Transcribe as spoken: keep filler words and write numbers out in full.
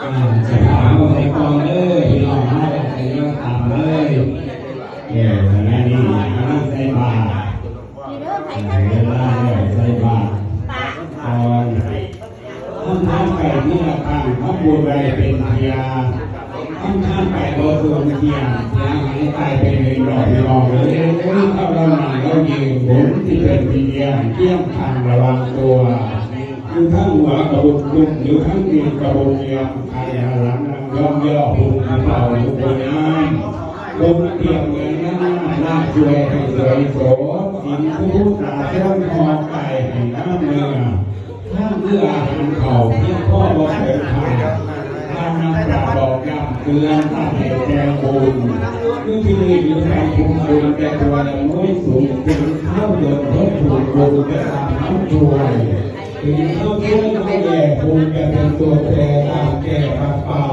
อ่า สถาบันกองเด้อ พี่น้องเฮา ใส่ยอดตามเลย เออ อันนี้กำลังใส่บาตร เวลาแล้วใส่บาตรก่อน ทำทานไปเมื่อตั้งทำบุญไว้เป็นพยาน ทำทานไปบ่สูญเสีย เสียหายตายไปเป็นดอกดอกเลย เท่าเรานั่งเรายืน บุญที่เป็นพยานเคียงข้างระวังตัว อยู่ทั้งหัวกระบุกตุ้ม อยู่ทั้งตีนกระบุกเยียม ใครหันหลังนั่งย่องย่อ บุญเป่าอยู่บนน้ำ บุญเปรียบเหมือนน้ำ น้ำช่วยให้สวยโส สินผู้ตาเชื่อมคอไก่ให้น้ำเนื้อ ท่านเอื้ออาหารเขาเพียงพ่อบ่เสริมทาน ท่านนำปราบบอกย้ำเตือนท่านให้แจ้งบุญ คือที่นี่อยู่ในภูมิบุญแต่ตัวละน้อยสูง ถึงเข้าเดินทบผูกบุญจะตามน้ำช่วย ถึงเข้าช่วยก็แย่บุญจะเป็นตัวแปรตามแก่ปัดเป่า